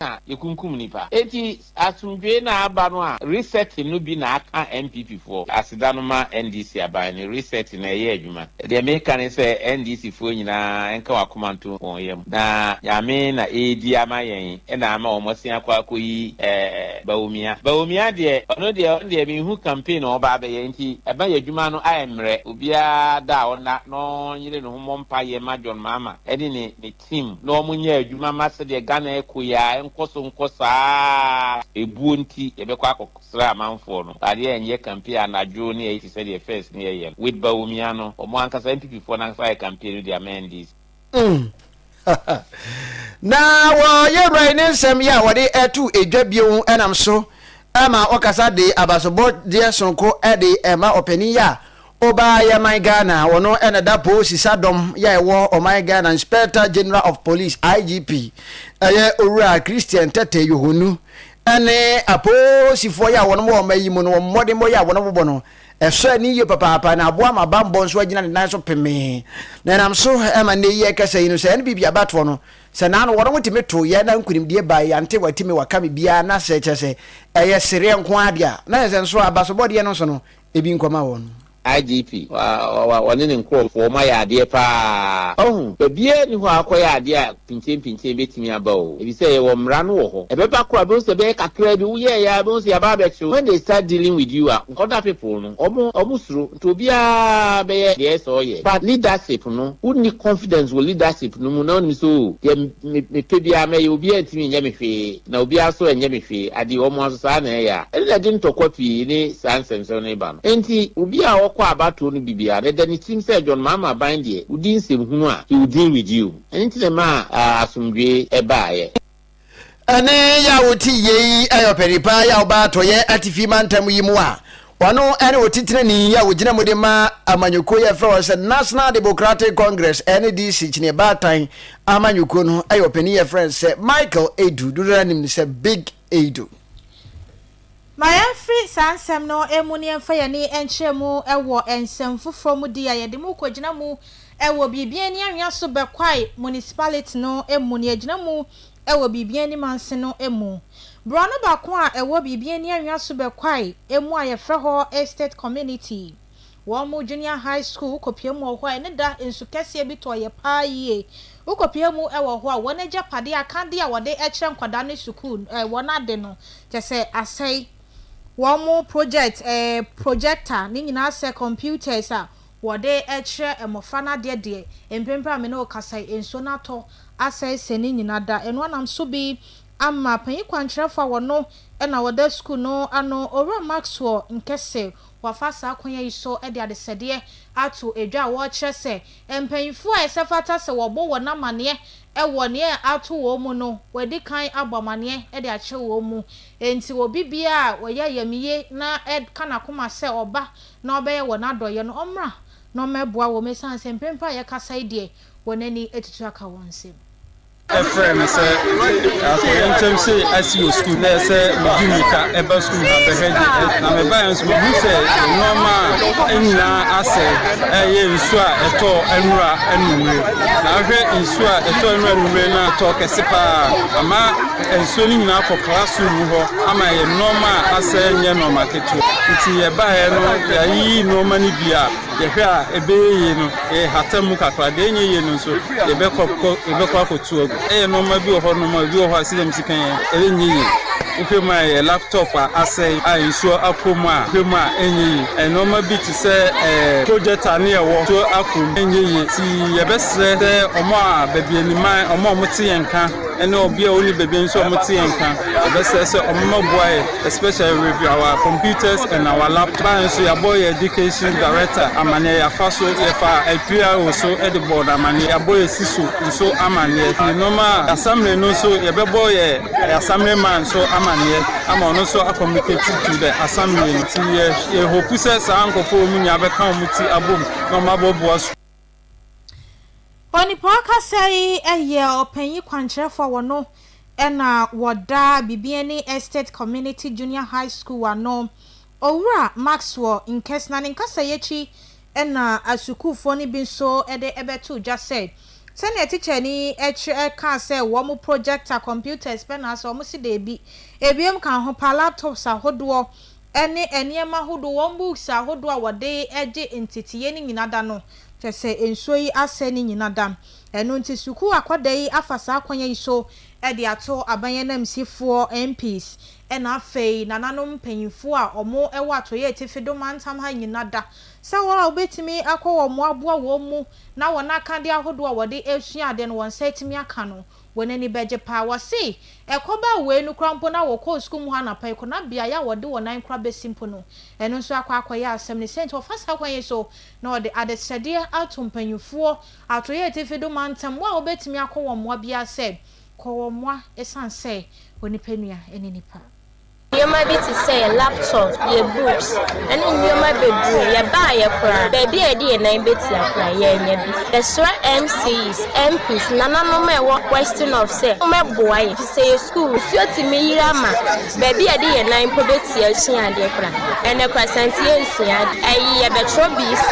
Na yɛkunkum nipa. Eti asomdwee na aba no a, resetting no bi na aka NPP foɔ. Aseda no ma NDC aban no, resetting na ɛyɛ adwuma. Deɛ meka ne sɛ NDC foɔ nyinaa nka wɔn akoma nto wɔn yam. Na Nyame na ɛredi ama yɛn ɛna ama wɔn asen akɔ akɔyi Bawumia. Bawumia deɛ, ɔno deɛ, ɔno deɛ menhu campaign a ɔba abɛyɛ, nti ɛma yɛ adwuma no ayɛ mmerɛ. Obiara da a ɔnna na ɔnyere ne ho mmɔ mpaeɛ ma John Mahama ɛne ne team na wɔn nyɛ adwuma ma sɛdeɛ Ghana ɛkɔ yi a ɛnkɔ so nkɔ saa. Ebuo nti yɛbɛkɔ akɔsra amanfoɔ no adeɛ ɛnyɛ campaign anadwo ne ɛyɛ te sɛdeɛ first ne yɛyɛ no. With Bawumia no, wɔn ankasa NPP foɔ no ankasa ayɛ campaign no de ama NDC. Na wɔyɛ wura yi ne nsɛm yi a wɔde ɛto edwa bio ɛnam so ama ɔkasa de abasobɔdeɛ sononko ɛde ɛma ɔpanin yi a ɔbaa yɛ man Ghana, ɔno ɛna da polisi sadɔm yɛ a ɛwɔ ɔman Ghana, Inspector General of Police, IGP, ɛyɛ Owura Christian Tetteh Yohuno, ɛne apolisifoɔ yɛ a wɔn wɔ ɔman yi mu no, wɔn mmɔdenbɔ yɛ a wɔn bobɔ no ɛsɔ ani yie papaapa na aboa ma bambɔ nso agyina ne nan so pemee. Na ɛnam so ɛma nne yi ɛkasa yi no sɛ NPP abatoɔ no sɛ naano wɔn mo tumi to yɛ na nkunimdie baa yante watimi waka me biara na sɛ kyerɛ sɛ ɛyɛ sereɛ nko adeɛ a na yɛ sɛ nso abasobɔdeɛ no nso no ebi nkɔma wɔn. IGP ɔne ne nkurɔfoɔ ɔmo ayɛ adeɛ paa. Ɔhu baabiara ni hɔ a akɔyɛ adeɛ a pinkyɛn bɛtumi aba o, ebi sɛ yɛwɔ mmara no wɔ hɔ, ɛbɛba koraa bɛhu sɛ bɛyɛ kakra bi woyɛɛ yɛ a bɛhu sɛ yɛaba abɛkyew. When they start dealing with you a, other people no ɔmo suro, nti obiara bɛyɛ deɛ ɛsɛ ɔyɛ. But leadership no, wonni confidence wɔ leadership no mu na wonim sɛ o, deɛ mepɛ biara mɛyɛ, obiara ntumi nyɛ me hwee na obiara so ɛnyɛ me hwee adeɛ ɔmo aso saa na ɛyɛ a ɛno na ɛde ntɔkwa pii ne saa nsɛmsɛm no ba no. Nti obi a ɔkɔ abatoɔ no bibiara na ɛda ne tirim sɛ John Mahama aban deɛ, wodi nsɛmhunu a, he will deal with you. Ɛno nti na ma asomdwee ɛbaeɛ. Ɛne yɛ a wɔte yei ɛyɛ ɔpɛnipa yɛ a ɔba atɔyɛ atifi mantam yi mu a ɔno ɛne otitenani a wɔgyina mu de ma amanyɔkuo yɛ frɛ wɔ sɛ National Democratic Congress, NDC, kyiniɛ baatan amanyɔkuo no, ɛyɛ ɔpanin yɛ frɛ sɛ Michael Aidoo, dodoɔ anim sɛ Big Aidoo. Ma yɛmfiri saa nsɛm no mu ne yɛmfa yɛn ani nkyerɛ mu wɔ nsɛm foforɔ mu di a yɛde mu kɔgyina mu wɔ Bibiani Anhwiaso Bekwai Municipality no mu ne yɛgyina mu wɔ Bibiani Manse no mu. Borɔno baako a ɛwɔ Bibiani Anhwiaso Bekwai mu a yɛfrɛ hɔ Estate Community, wɔn mu junior high school, wokɔpie mu wɔ hɔ a, ɛne da nsu kɛseɛ bi tɔ yɛ paa yie. Wokɔpie mu wɔ hɔ a, wɔn agyapadeɛ akadeɛ a wɔde kyerɛ nkwadaa ne sukuu wɔn ade no kyɛ sɛ asɛe. Wɔn mo projector ne nyinaa sɛ computers a wɔde kyerɛ mmɔfra no adeɛ deɛ, mpempem a me ne wo kasa yi, nsuo no atɔ asɛe sɛ ne nyinaa da. Ɛno anam so bi ama panyin kwankyerɛfoɔ a wɔno na wɔda sukuu no ano, Owura Maxwell Nkese, wafa saa kwan yi so de adesɛdeɛ ato edwa a wɔrekyerɛ sɛ mpanyinfoɔ a ɛsɛ fata sɛ wɔbɔ wɔn amaneɛ wɔ nea ato wɔn mu no, wɔadi kan abɔ amaneɛ de akyerɛ wɔn mu. Nti obi biara a wɔyɛ ayamye na ɛka n'akoma sɛ ɔba na ɔbɛyɛ wɔn adɔeɛ no, ɔmmra na ɔmmɛboa wɔn, ɛsiane sɛ mprempren a yɛkasa yi deɛ, wɔn ani atutu aka wɔn nsam. Ɛfrɛ me sɛ akɔyɛ ntɛm sɛ asi wɔ sukuu na ɛsɛ medi mmirika ɛba sukuu ha bɛhwɛ deɛ, na mebaeɛ nso mehu sɛ nneɛma a nyinaa asɛe. Ɛyɛ nsuo a ɛtɔ nwura anwummere, na ahwɛ nsuo a ɛtɔ nwura anwummere no a, ɛtɔ kɛse paa ama nsuo no nyinaa kɔ classroom mu hɔ ama yɛ nneɛma a asɛe nyɛ nneɛma ketewa. Nti yɛbaeɛ no, yɛayiyi nneɛma no bi a yɛhwɛ a ɛbɛyɛ yie no, yɛhata mu kakra. Deɛ ɛnyɛ yie no nso, yɛbɛkɔ akɔtu agu. Ɛyɛ nneɛma bi wɔ hɔ nom a ebi wɔ hɔ a sɛdeɛ mesi kan yɛ ɛnyɛ yie. Wohwɛ mu a, ɛyɛ laptop a asɛe a nsuo akɔ mu a, wohwɛ mu a ɛnyɛ yie. Nneɛma bi te sɛ projector ne ɛwɔ nsuo akɔ mu, ɛnyɛ yie. Nti yɛbɛsrɛ sɛ ɔmo a baabi animan, ɔmo a ɔmo te yɛn nka, ɛne ɔbi a ɔni baabi nso a ɔmo te yɛn nka, yɛbɛsrɛ sɛ ɔmo mɛboa yɛ, especially with our computers and our laptop. Baa nso yɛabɔ yɛ education director amaneɛ, yɛafa so yɛfa PRO so de bɔɔ no amaneɛ, yɛabɔ yɛ CISO nso amaneɛ. Nneɛma a assembly no nso, yɛbɛbɔ yɛ assembly man nso amaneɛ ama ɔno nso acommunicate to the assembly no. Nti yɛ hope sɛ saa nkurɔfoɔ mu nyinaa bɛka wɔn ti abom na wɔn abɔboa so. Onipa ɔkasa yi yɛ ɔpanyin kwankyerɛfoɔ a wɔno ɛna wɔda Bibiani Estate Community Junior High School ano, Owura Maxwell Nkes. Na ne nkasa yi akyi ɛna asukuufoɔ no bi nso de ɛbɛto dwa sɛ Sɛnea tikyani kyerɛ kaa sɛ wɔn projector, computers pɛ na asɛ, wɔse daabi. Ebiem ka ho paa, laptops ahodoɔ ne nneɛma ahodoɔ, wɔn books ahodoɔ a wɔde gye nteteeɛ no nyina da no, kyerɛ sɛ nsuo yi asɛe ne nyina da. Ɛno nti sukuu akwadaa yi afa saa kwan yi so de ato aban ananmusifoɔ, MPs, ɛna afei nananom mpanyinfoɔ a wɔn wɔ Atɔeɛ Atifi do mantam ha nyina da sɛ wɔn a wɔbɛtumi akɔ wɔn aboa wɔn mu na wɔn akadeɛ ahodoɔ a wɔde resua adeɛ no wɔn nsa atumi aka no wɔn ani bɛgye paa. Wɔse ɛkɔbaa wei no koraa mpo na wɔkɔɔ sukuu mu hɔ anapa yi kɔ na beaeɛ a wɔde wɔn nan koraa bɛsi mpo no ɛno nso akɔ akɔyɛ asɛm. Ne sɛ nti wɔfa saa kwan yi so na wɔde adesrɛdeɛ ato mpanyinfoɔ Atɔeɛ Atifi do mantam mu a wɔbɛtumi akɔ wɔn mmoa biara sɛ kɔ wɔn mmoa ɛsiane sɛ onipa nua ne nipa. Nneɛma bi te sɛ yɛn laptop, yɛn books, ne nneɛma bebree. Yɛbaeɛ koraa, baabi a yɛde yɛn nan bɛtia koraa, yɛannya bi. Yɛsrɛ MCs, MPs, nananom a ɛwɔ Western North sɛ wɔmmɛboa yɛn, ɛfiri sɛ yɛn sukuu, nsuo tumi yiri ama baabi a yɛde yɛn nan mpo bɛtia asua adeɛ koraa. Ɛnnɛ koraa, sɛ nti yɛnsua adeɛ. Ɛyi, yɛbɛtwerɛ BC.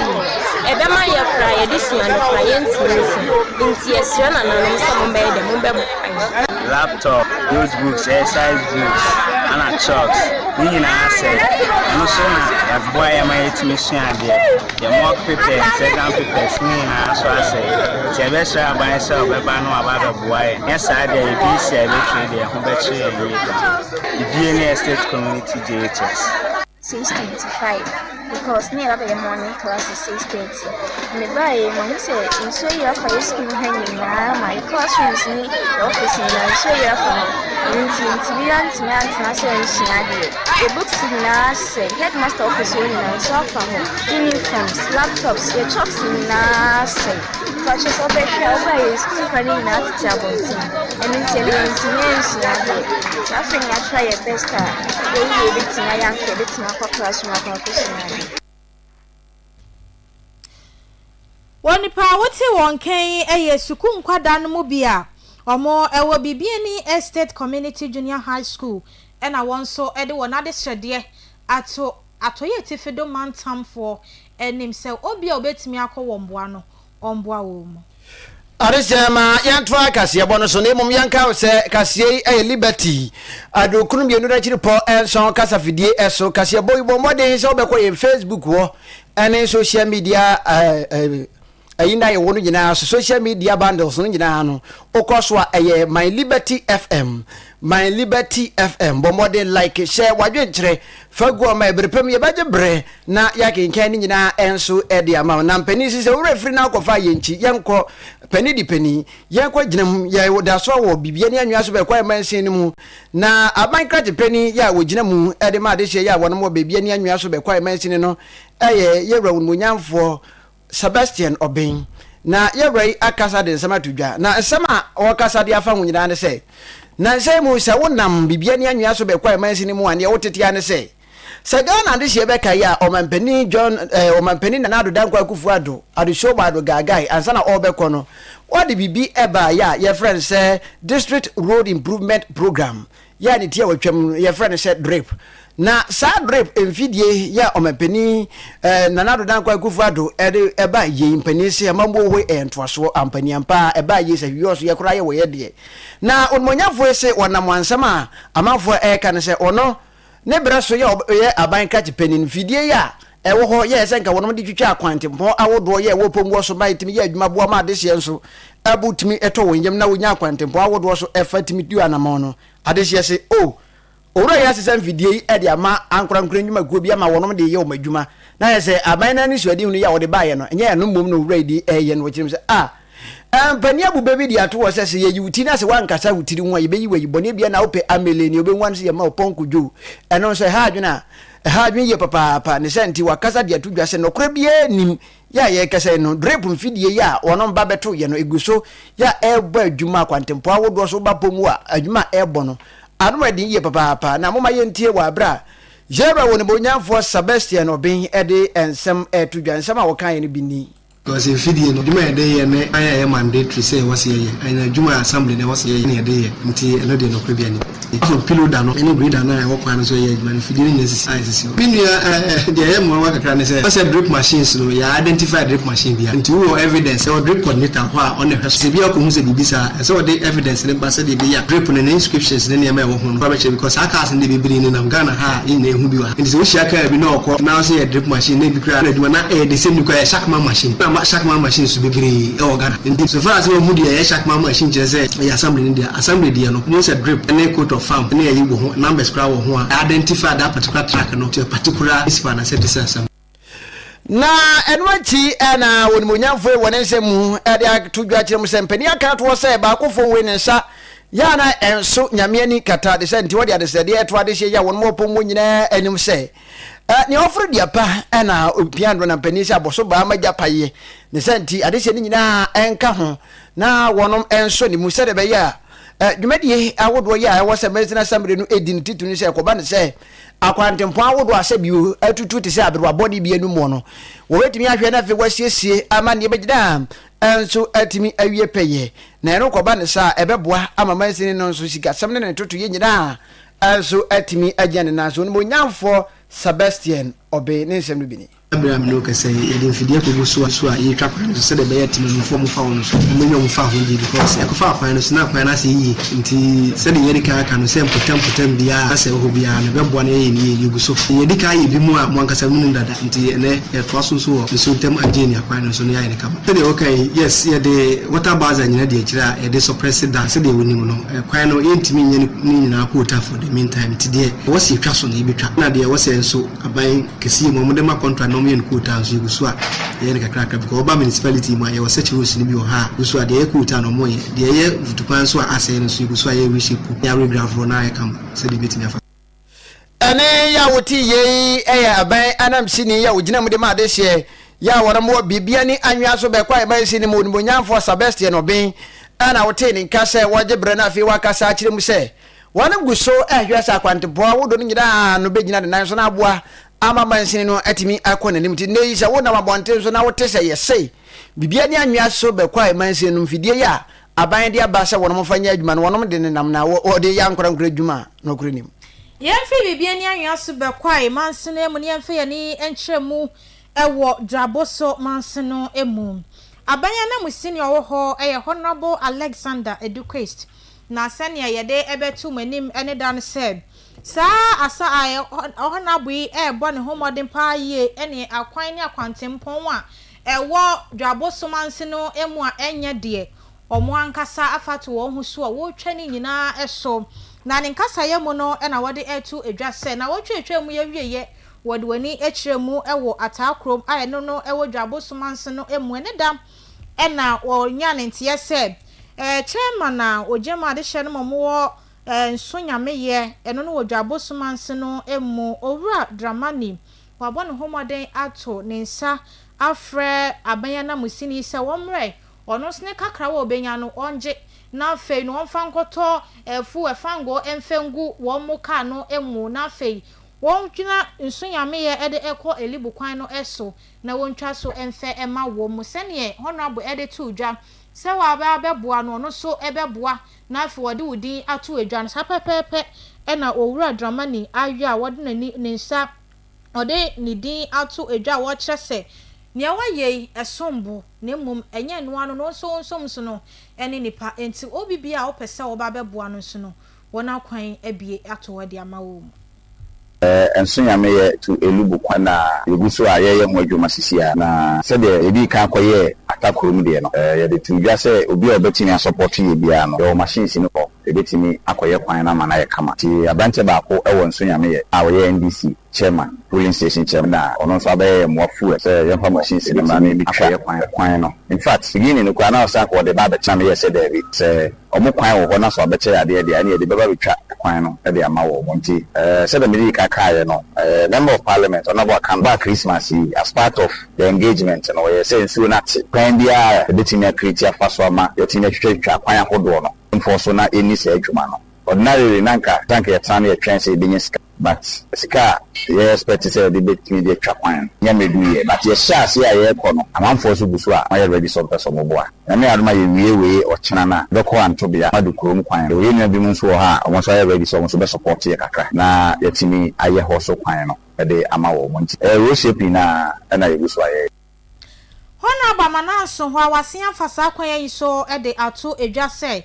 Ɛbɛma yɛ koraa, yɛde sua no koraa, yɛntumi nsua. Nti yɛsrɛ nananom sɛ mommɛyɛ dɛn, mommɛboa yɛn. Laptop, notebooks, exercise books, ɛna chalks, ne nyinaa asɛe. Ɛno nso na ɛboa yɛn ma yɛtumi sua adeɛ. Yɛn mock papers, exam papers, ne nyinaa nso asɛe. Nti yɛbɛsrɛ aban sɛ ɔbɛba na waba abɛboa yɛn. Nyɛ saa deɛ, yɛn BC a yɛbɛtwerɛ deɛ, ɛho bɛkyere yɛn yie paa. Ibie ne Estate Community JHS. 6:25 because na yɛba bɛyɛ morning classes 6:30. Mebaeɛ yi mahu sɛ nsuo ayiri afa yɛ sukuu ha nyinaa ma yɛ classrooms ne yɛ office nyinaa nsuo ayiri afa hɔ. Ɛno nti yɛntumi antumi antena ase ansua adeɛ. Yɛ books nyinaa asɛe, headmaster office hɔ nyinaa nsuo afa hɔ, uniforms, laptops, yɛ chalks nyinaa asɛe. Mpakyɛ sɛ wobɛhwɛ a wobaeɛ yi sukuu nkwadaa no nyinaa tete abɔnten. Ɛno nti ɛno yɛntumi ansua adeɛ. Nti afei na yɛatra yɛ best a yɛyi deɛ yɛbɛtumi ayɛ anka yɛbɛtumi akɔ classroom akɔ akɔsua adeɛ. Wɔ nnipa a wote wɔn nka yi yɛ sukuu nkwadaa no mu bi a wɔwɔ Bibiani Estate Community Junior High School na wɔn nso de wɔn adesrɛdeɛ ato Atɔeɛ Atifi do mantamfoɔ anim sɛ obi a obetumi akɔ wɔn boa no, ɔmboa wɔn mu. Adehyɛ ma yɛntoa kaseɛbɔ no so na mmom yɛnka wo sɛ kaseɛ yi yɛ Liberty 92 n'akyiripɔ nson kasafidie so. Kaseɛbɔ yi bɔ mmɔden sɛ wobɛkɔ yɛn Facebook hɔ ne social media ayi na yɛwɔ no nyinaa so social media bundles no nyinaa no wokɔ so a ɛyɛ My Liberty FM My Liberty FM bɔ mmɔden like hyɛ wadwenkyerɛ fa gu ɔma ɛbere pam yɛbɛgye berɛ na yɛakenkan ne nyinaa nso de ama wo na mpanin si sɛ wowura firi na akɔfa yɛn nkyi yɛnkɔ panin di panin yɛnkɔ gyina mu yɛda so wɔ bibia ne anwea so bɛkɔ ɛmansin no mu na aban krakye panin yɛ a wɔgyina mu de ma adehyeɛ yɛ a wɔnom wɔ baabi ne anwea so bɛkɔ ɛmansin no ɛyɛ yɛwura wɔnmuonyamfoɔ Sebastian Obeng, Na yɛwura yi akasa de nsɛm ato dwa, na nsɛm a ɔrekasa de afa ho nyinaa ne sɛ, Nnansa yi mu, sɛ wonam biribi ani anwea so bɛkɔ amansin no mu a, nea wotete ara ne sɛ, sɛ Ghana adehyeɛ bɛkae a, Ɔmampanin John, eh, Ɔmampanin Nana Addo Dankwa Akufo-Addo, Addo Addo Gaagae, ansa na ɔrebɛkɔ no, wɔde biribi baeɛ a yɛfrɛ no sɛ District Road Improvement Programme, yɛ a ne ti a watwam no yɛfrɛ no sɛ drip. Na saa drip mfidie yɛ a ɔmampanin eh, Nana Addo Dankwa Akufo-Addo de ɛba yei mpanin se amammuo hɔ ɛyɛ ntoasoɔ ampani ampa a ɛba yei sɛ hwiɔ so yɛ koraa yɛ wɔ yɛ deɛ. Na onimonyamfoɔ yi se wɔnam ansɛm a amanfoɔ ɛreka no sɛ ɔno ne berɛ so yɛ ɔyɛ aban krakye panin mfidie yi a ɛwɔ hɔ yɛɛ sɛ nka wɔnom de twitwa akwantempɔn ahodoɔ yɛ ɛwɔ pɔmmuɔ so ma ɛtumi yɛ adwuma boa ma adehyeɛ nso ɛbo tumi tɔ wɔn yam na wɔnya akwantempɔn ahodoɔ so ɛfa tumi tu anamɔn no adehyeɛ se o owura yi asesa mfidie yi de ama ankorankora nnwumakuo bi ama wɔnom de yɛ wɔn adwuma na yɛ sɛ aban no anisoadehunu yi a wɔde baeɛ no ɛnyɛ ɛno mmom na owura yi de ɛyɛ no wɔkyerɛ mu sɛ a Mpanin abu bɛ bi de ato hɔ sɛ, sɛ yɛyi wo ti na sɛ woankasa wo tiri ho a, yɛbɛyi wo ayi. Bɔne biara na wopɛ amele, nea wobɛhu ara ne sɛ yɛma wo pɔnkɔ dwo. Ɛno nso, ɛha adwene a ɛha adwene yie papaapa. Ne saa nti, wɔakasa de ato dwa sɛ nokorɛ biara nnim yɛ a yɛrekasa yi no. Drip mfidie yi a wɔnom ba bɛtoeɛ no, ɛgu so yɛ a ɛrebɔ adwuma akwantempɔn ahodoɔ so. Woba pɔ mu a, adwuma a ɛrebɔ no, ano yɛ den yie papaapa. Na momma yɛntie wɔ aberɛ a Yɛn Wura Onimuonyamfoɔ Sebastian Obeng de nsɛm reto dwa. Nsɛm a ɔkaeɛ no bi ni. Because mfidie no, adwuma a yɛde yɛ ne kwan a ɛyɛ mandatory sɛ ɛwɔ sɛ yɛyɛ, ɛna adwuma a assembly no ɛwɔ sɛ yɛyɛ na yɛde yɛ, nti ɛno deɛ nokorɛ biara nnim. Apart from payloader no ne grader no a ɛwɔ kwan no so yɛ adwuma no, mfidie no nyinaa sisi a ɛsisi hɔ. Me nua eh, deɛ ɛyɛ mmoawa kakra ne sɛ, ɔsɛ drip machines no, yɛ identify drip machine biara, nti wowɔ evidence, yɛwɔ drip coordinator hɔ a ɔna ɛhwɛ so, sɛ ebia wokɔhu sɛ biribi saa a, ɛsɛ sɛ ɔde evidence no ba sɛdeɛ ɛbɛyɛ a drip no ne inscriptions ne nneɛma a ɛwɔ ho no bɛkyerɛ because saa cars no deɛ bebree nenam Ghana ha a yɛn nyinaa yɛhu bi wɔ ha. Nti sɛ wohyia car bi na ɔkɔ na ɔsɛ yɛ drip machine na ebi koraa na adwuma na ɛyɛ the same no koraa yɛ Shacman machine na Shacman machine nso bebree ɛwɔ Ghana nti so far as wahu deɛ ɛyɛ Shacman machine kyerɛ sɛ ɛyɛ assembly no deɛ assembly deɛ no wohu sɛ drip ne coat of farm ne ɛyi wɔ ho numbers koraa wɔ ho a identify that particular truck no to a particular municipal anaasɛ district assembly. Na ɛno akyi na onimuonyamfoɔ yi wɔ ne nsɛm mu de ato dwa kyerɛ mu sɛ mpanin aka atoɔ sɛ baakofoɔ wei ne nsa yɛ a na ɛnso Nyame ani kata de sɛ nti wɔde adesrɛdeɛ ɛto adehyeɛ yi a wɔn wɔpɔ mu nyinaa anim sɛ nea ɔforo dua pa na ɔpia no na mpanin sɛ abɔso baa ma gya payeɛ ne sɛ nti adehyeɛ no nyinaa ɛnka ho na wɔnom ɛnsɔ ne mu sɛdeɛ ɛbɛyɛ a dwumadie ahodoɔ yi a ɛwɔ sɛ Mansini Assembly no ɛdi no titiri sɛ ɛkɔba ne sɛ Akwantempɔn ahodoɔ a sɛbio atutu te sɛ aberewa bɔne bi anum no, wɔbɛtumi ahwɛ na afei wɔasiesie ama nea ɛbɛgyina nso atumi awie pɛyɛ. Na ɛno kɔba no saa a, ɛbɛboa ama mansini no nso sikasɛm ne ne ntotoeɛ nyinaa nso atumi agyina ne nan so. Onimuonyamfoɔ Sebastian Obeng ne nsɛm no bi ni. Bere a me ne wo kasa yi, yɛde mfidie akɔgu so a so a yɛretwa kwan no so sɛdeɛ ɛbɛyɛ a temamufoɔ a wɔfa hɔ no so wɔbɛnya wɔn fahodie because yɛkɔfaa kwan no so na kwan no asɛe yie nti sɛdeɛ yɛadi kan aka no sɛ mpɔtam mpɔtam biara a asɛe wɔ hɔ biara no ɛbɛboa na yɛayɛ no yie. Yɛgu so. Yɛadi kan ayɛ bi mu a mo ankasa monim dada nti ɛnnɛ yɛtoa so nso wɔ nsuo ntam Adjei kwan no so no yɛayɛ no kama. Sɛdeɛ woka yi, yes yɛde water bowser nyina di akyire a yɛde suppress da sɛdeɛ wonim no kwan no yɛntumi nyɛ ne nyinaa quota for the meantime nti deɛ ɛwɔ sɛ yɛtwa so no yɛbɛtwa na deɛ ɛwɔ sɛ nso aban Kɛseyɛ mu a wɔde ma contract na wɔyɛ no coal tar nso yɛgu so a yɛyɛ no kakrakra because woba municipality mu a yɛwɔ such roads no bi wɔ ha a gu so a deɛ ɛyɛ coal tar no wɔyɛ, deɛ ɛyɛ mfutukwan nso a asɛe no nso yɛgu so a yɛ reshape ne yɛ regravel na ayɛ kama sɛdeɛ ɛbɛtumi afa. Ɛne yɛ a wote yei yɛ aban anamsini yɛ a ogyina mu de ma adehyeɛ yɛ a wɔnom wɔ biribia ni anwea so bɛkɔ a ɛmansin no mu Onimuonyamfoɔ Sabestian Obeng ɛna wotee ne nka sɛ wɔgye berɛ na afei wakasa akyerɛ mu sɛ Wɔn gu so rehwɛ sɛ akwantempɔn ahodoɔ no nyinaa no bɛgyina ne nan so na aboa ama mansini no atumi akɔ n'anim. Nti nnɛ yi sɛ wonam abɔnten so na wote sɛ yɛse biribi ani anwea so bɛkɔ a mansini no mfidie yi a aban de aba sɛ wɔnom mfa nyɛ adwuma no wɔnom de nenam na wɔde yɛ ankorankoro adwuma a nɔkorɛ nim. Yɛmfiri biribi ani anwea so bɛkɔ a mansini mu na yɛmfa yɛn ani nkyerɛ mu wɔ Dwaboso mansini mu. Aban ananmusini a ɔwɔ hɔ yɛ Honourable Alexander Eduquist. Na sɛnea yɛde bɛto mo anim ne da no sɛ, saa asa a ɔhɔnabo yi rebɔ ne ho mmɔden paa yie ne akwan ne akwantempɔn a ɛwɔ Dwabosom ase no mu a ɛnyɛ deɛ wɔn ankasa afa ato wɔn ho so a wɔretwa ne nyinaa so. Na ne nkasaeɛ mu no na wɔde reto dwa sɛ, nnawɔtwe a atwam yi awieeɛ, wɔde wɔn ani kyerɛɛ mu wɔ Ataa kurom a ɛno no wɔ Dwabosom ase no mu. Ɛne da na wɔnyaa ne nteɛ sɛ, Chairman a ogyina mu adehyɛ no ma wɔwɔ nso nyameyɛ, ɛno no wɔ Dwabosom ase no mu, Owura Dramani, wabɔ ne ho mmɔden ato ne nsa afrɛ aban ananmusini sɛ wɔmmrɛ ɔno nso ne kakrawa a obenya no ɔngye na afei no wɔmfa nkɔtɔ fuel fangoo mfa ngu wɔn car no mu na afei wɔngyina nso nyameyɛ de kɔ Elibu kwan no so na wɔntwa so mfɛ mma wɔn mu sɛdeɛ Honourable de too dwa sɛ waba abɛboa no ɔno nso bɛboa na afei wɔde wo din ato dwa no saa pɛpɛɛpɛ na Owura Dramani ayɔ a wɔde n'ani ne nsa ɔde ne din ato dwa a wɔkyerɛ sɛ nea wayɛ yi ɛsom bo na mmom ɛnyɛ ɛno ano no nso nso nso no ne nipa nti obi biara a wopɛ sɛ wɔba abɛboa no nso no wɔn akwan abue ato hɔ de ama wo mu. Nso Nyame yɛ to Elubu kwan a yɛgu so a yɛreyɛ ho adwuma sisi ara. Na sɛdeɛ yɛdii kan kɔyɛɛ Ata kurom deɛ no, yɛde too dwa sɛ obi a ɔbɛtumi asɔpɔto yɛ biara no, yɛwɔ machines no hɔ, yɛbɛtumi akɔyɛ kwan no ama no ayɛ kama. Nti aberanteɛ baako wɔ Nso Nyame yɛ a ɔyɛ NDC chairman, polling station chairman, na ɔno nso abɛyɛ yɛn mmoa fuel sɛ yɛmfa machines no mmra na yɛbɛtwa kwan no. In fact, beginning no koraa na ɔsɛ anka ɔde ba abɛkyɛ na meyɛɛ sɛ daabi, sɛ Wɔn kwan wɔ hɔ na sɛ wɔabɛkyɛ yɛn adeɛ deɛ a, ɛnneɛ yɛde bɛba abɛtwa kwan no de ama wɔn. Nti sɛdeɛ medii kan kaeɛ no, Member of Parliament, Honourable Akan, baa Christmas yi, as part of the engagement no, ɔyɛɛ sɛ nsuo no ate. Kwan biara a yɛbɛtumi a create afa so ama yɛatumi atwitwatwitwa akwan ahodoɔ no mfɔɔ so na yɛnni saa adwuma no. Ordinarily na anka sɛ anka yɛtena na yɛtwɛn sɛ yɛbɛnya sika. But sika a yɛ expect sɛ yɛde bɛtumi de atwa kwan no nyɛ mmɛduru yɛ but yɛhyɛ aseɛ a yɛrekɔ no amanfoɔ nso gu so a wɔayɛ ready sɛ wɔpɛ sɛ wɔboa. Nyame adom a yɛwie wei ɔkyena no a yɛbɛkɔ Antobea Madu kurom kwan. Yɛwɔ yɛn nua binom nso wɔ hɔ a wɔn nso ayɛ ready sɛ wɔn nso bɛ support yɛ kakra na yɛatumi ayɛ hɔ so kwan no de ama wɔn nti ɛyɛ road shaping no ara na yɛgu so a yɛyɛ. Honourable Amananso hɔ a wasen afa saa kwan yi so de ato dwa sɛ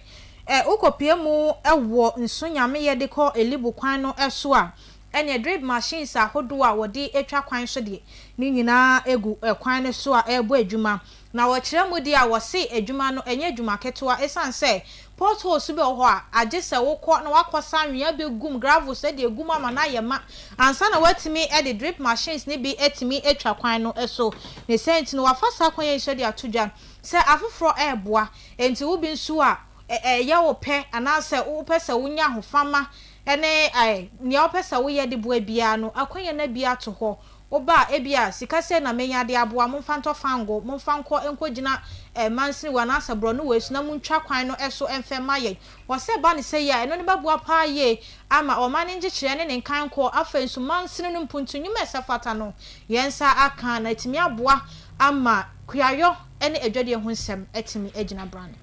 wokɔpue mu wɔ nso nyameyɛ de kɔ Elibu kwan no so a, ɛneɛ drip machines ahodoɔ a wɔde twa kwan so deɛ, ne nyinaa gu kwan no so a ɛrebɔ adwuma. Na wɔkyerɛ mu deɛ a wɔse adwuma no ɛnyɛ adwuma ketewa ɛsiane sɛ potholes bi wɔ hɔ a agye sɛ wokɔ na woakɔsa anwea bɛgu mu, gravels de agu mu ama no ayɛ ma ansa na woatumi de drip machines no bi atumi atwa kwan no so. Ne saa nti no wɔafa saa kwan yi so de ato dwa sɛ afoforɔ reboa enti wo bi nso a ɛyɛ wo pɛ anaasɛ wopɛ sɛ wonya ahofama ne nea wopɛ sɛ woyɛ de boa biara no akwanya no abi ato hɔ. Woba a, ebia sika sei na menya de aboa, momfa ntɔ fango, momfa nkɔ nkɔgyina mansini wei anaasɛ borɔno wei so na montwa kwan no so mfa mma yɛn. Wɔ sɛ ɛba no sɛi a, ɛno no bɛboa paa yie ama ɔman no nkyekyereɛ ne ne nkankoɔ, afei nso mansini no mpuntu nnwuma a ɛsɛ fata no, yɛn nsa aka na atumi aboa ama kuayɔ ne adwadie ho nsɛm atumi agyina brane.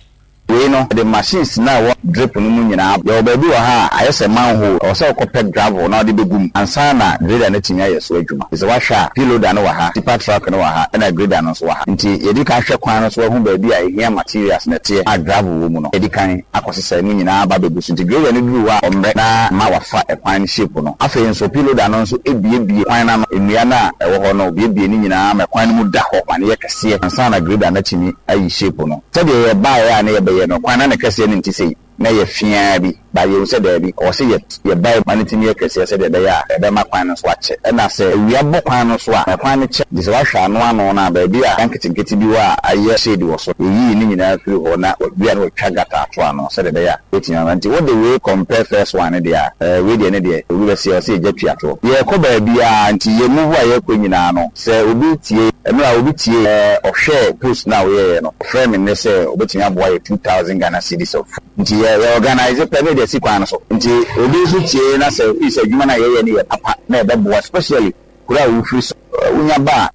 Wei no, yɛde machines no a ɛwɔ drip no mu nyinaa, yɛwɔ baabi wɔ ha a ayɛ sɛ manhole, ɛwɔ sɛ wokɔpɛ gravel na wode bɛgu mu ansa na grader no atumi ayɛ so adwuma. Nti sɛ woahwɛ a, payloader no wɔ ha, tipper truck no wɔ ha, ɛna grader no nso wɔ ha. Nti yɛdi kan hwɛ kwan no so ahu baabi a ɛhia materials no teɛ a gravel wɔ mu no, yɛdi kan akɔsesa ɛno nyinaa aba abɛgu so. Nti grader no duru hɔ a, ɔmmrɛ na ama wafa kwan no shape no. Afei nso payloader no nso buebue kwan no ano, nnua no a ɛwɔ hɔ no, ɔbuebue ne nyinaa ma kwan no mu da hɔ ma no yɛ kɛseɛ ansa na grader no atumi ayi shape no. Sɛdeɛ yɛbaeɛ a na yɛbɛyɛ no, kwan no na ne kɛseɛ no nte sei, na ɛyɛ feaa bi, but yɛhu sɛ daabi, ɛwɔ sɛ yɛ yɛbae ma no tumi yɛ kɛseɛ sɛdeɛ ɛbɛyɛ a ɛbɛma kwan no nso akyɛ. Ɛna sɛ awia bɔ kwan no so a, na kwan no kyɛ, nti sɛ woahwɛ ano ano no a, baabi a dan nketenkete bi wɔ a ayɛ shade wɔ so, yɛyii ne nyinaa firii hɔ na wɔadua na wɔatwa gutter ato ano sɛdeɛ ɛbɛyɛ a ɛbɛtumi ama. Nti wode wei compare first one no deɛ a, ɛɛ wei deɛ ne deɛ, obi bɛseɛ, ɛwɔ sɛ yɛgya tua toɔ. Yɛrekɔ baabiara, nti yɛ move a yɛrekɔ nyinaa no, Sɛ obi tie, mmerɛ a obi tiee ɛɛ ɔhwɛɛ post no a woyɛeɛ no, ɔfrɛɛ me nnɛ sɛ ɔbɛtumi aboa yɛ 2000 Ghana cedis of nti yɛ yɛ organise pɛ na yɛde asi kwan no so. Nti obi nso tie na sɛ ofii sɛ adwuma no a yɛyɛ no yɛ papa na ɛbɛboa especially kuro a wofiri so wonya ba a.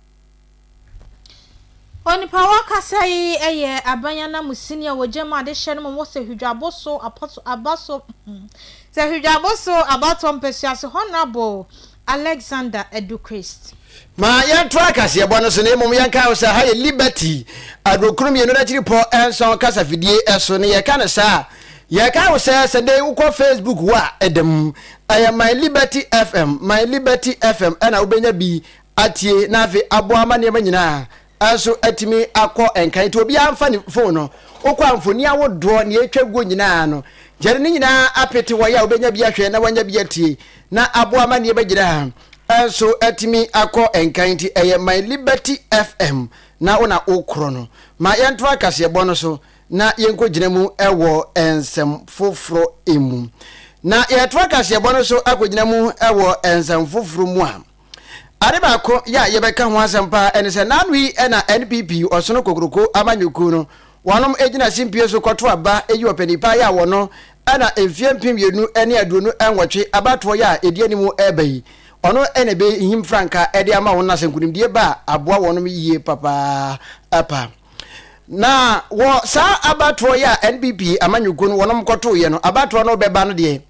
Onipa a ɔrekasa yi yɛ aban ananmusini a wɔgya mu adehyɛ no mmom wɔ Sehwidwaboso apɔso abaso Sehwidwaboso abatoɔ mpasua so Honourable Alexander Adu Christ. Ma yɛntoa kaseɛbɔ no so na mmom yɛnkae wo sɛ ha yɛ Liberty aduokron mmienu no akyiripɔ nson kasafidie so na yɛka no saa a yɛkae wo sɛ sɛ dɛn wokɔ Facebook hɔ a ɛda mu ɛyɛ My Liberty FM My Liberty FM ɛna wobɛnya bi atie na afei aboa ama nneɛma nyinaa nso atumi akɔ nkan nti obiara mfa ne phone no wokɔ a mfoni ahodoɔ nea ɛtwa guo nyinaa no gyɛre ne nyinaa apete hɔ yɛ a wobɛnya bi ahwɛ na wanya bi atie na aboa ma nneɛma nyinaa nso atumi akɔ nkan nti ɛyɛ My Liberty FM na wo na wokorɔ no ma yɛntoa kaseɛbɔ no so na yɛnkɔgyina mu wɔ nsɛm foforɔ mu na yɛtoa kaseɛbɔ no so akɔgyina mu wɔ nsɛm foforɔ mu a Ade baako yɛ a yɛbɛka ho asɛm paa ɛne sɛ n'ano yi na NPP ɔsono kokroko amanyɔkuo no wɔnom gyina simpie so kɔto aba yi ɔpanin paa yɛ a wɔno na mfeɛ 2028 abatoɔ yɛ a ɛdi anim reba yi ɔno na ɛbɛhim frankaa de ama wɔn na sɛ nkunimdie ba a aboa wɔnom yie papaapa. Na wɔ saa abatoɔ yi a NPP amanyɔkuo no wɔnom kɔtoeɛ no, abatoɔ no bɛba no deɛ,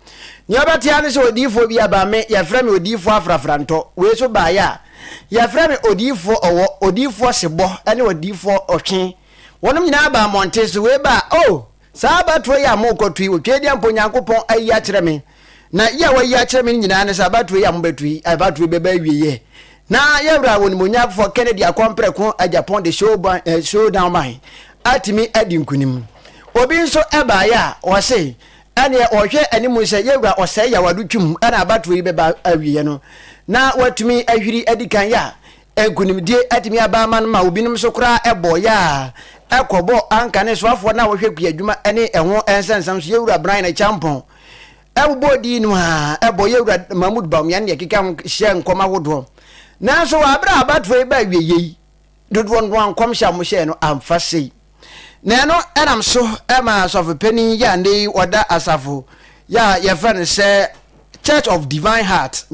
nea ɔbɛte ara ne sɛ odiyifoɔ bi aba, me yɛfrɛ me odiyifoɔ afrafrantɔ, wei so baeɛ a, yɛfrɛ me odiyifoɔ ɔwɔ, odiyifoɔ sebɔ ne odiyifoɔ ɔtwe. Wɔnom nyinaa baa mmɔnten so, wei ba a, oh, Saa abatoɔ yi a morekɔto yi, Otweaduampɔ Nyankopɔn ayi akyerɛ me, na yi a wayi akyerɛ me no nyinaa ne sɛ abatoɔ yi a mobɛto yi, abatoɔ yi bɛba awieɛ. Na yɛwura Onimuonyamfoɔ Kennedy Akɔmprɛko Agyapong de showdown man atumi adi nkunim. Obi nso baeɛ a ɔse ɛneɛ ɔhwɛ anim sɛ yɛwura Ɔsɛe Yawado Twum na abatoɔ yi bɛba awieɛ no na watumi ahwiri adi kan yɛ a Nkunimdie atumi aba ama no ma obinom nso koraa bɔɔ yɛ a ɛkɔbɔɔ anka ne soafoɔ no a wɔhwɛ kuadwuma ne ɛho nsɛnsɛm so Yɛwura Brian Acheampong bobɔɔ din no a ɛbɔ Yɛwura Mahmood Bawumia ne deɛ ɛkeka ho hyɛɛ nkɔm ahodoɔ. Nanso wɔ aberɛ a abatoɔ yi baa awieɛ yi, dodoɔ no ara nkɔmhyɛ a wɔhyɛɛ no amfa sei. Na ɛno nam so ma sɔfopanin yi a nnɛ yi ɔda asafo yi a yɛfrɛ no sɛ. Church of Divine Heart.